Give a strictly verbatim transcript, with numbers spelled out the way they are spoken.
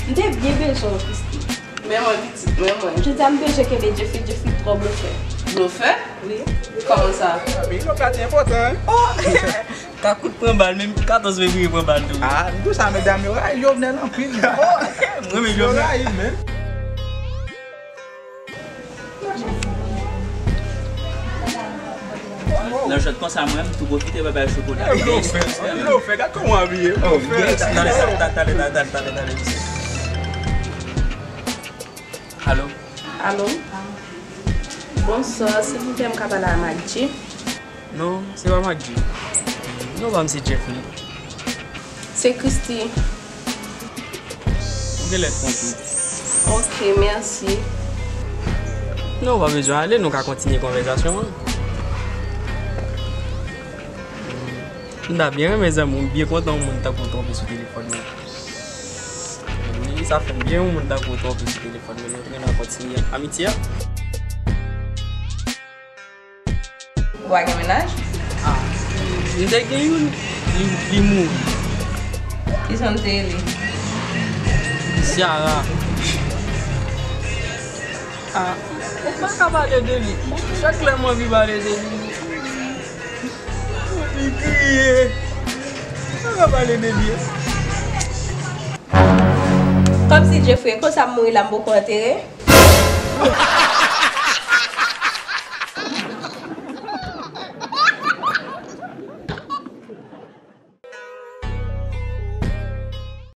M te byen bezwen w, Christy. Men mwen pitit, men mwen. Jodi a m bezwen kenbe Jeffrey, Jeffrey twò blofè. Blofè? Wi. Kòman sa? Wi, blofè a te enpòtan, wi. Oh! Kakout pran bal, menm katòz fevriye pran bal tou. Ah, m di w sa, medam yo rayi Jovenel anpil. Oh, m renmen Jovenel. Yo rayi l, menm. Nan jwèt konsa, mwen, m tou pwofite bay bay chokola. Blofè, blofè, gad kòman w abiye. Oh, blofè. Talè, talè, talè, talè, talè, talè, talè, mesye. Alo? Alo? Bonswa, silvouplè, m ka pale a Madji? Non, se pa Madji. Non pa m se Jeffrey. Se Christy. Ou genlè twonpe. Ok, mèsi. Non, ou pa bezwen ale, nou ka kontinye konvèsasyon an. M ta byen renmen zanmi w, m byen kontan yon moun tankou w twonpe sou telefòn mwen. Wi, sa fè m byen yon moun tankou w twonpe sou telefòn mwen, nou t renmen kontinye amitye a. Ou pa gen mennaj? Ah, m te gen youn, li, li mouri. Kisa w te rele? Ciara. Ah, ou pa ka pale de li. Chak lè m anvi pale de li, li kriye. Ou pa ka pale de li. Kòmsi Jeffrey, konsa m mouri la, m poko antere?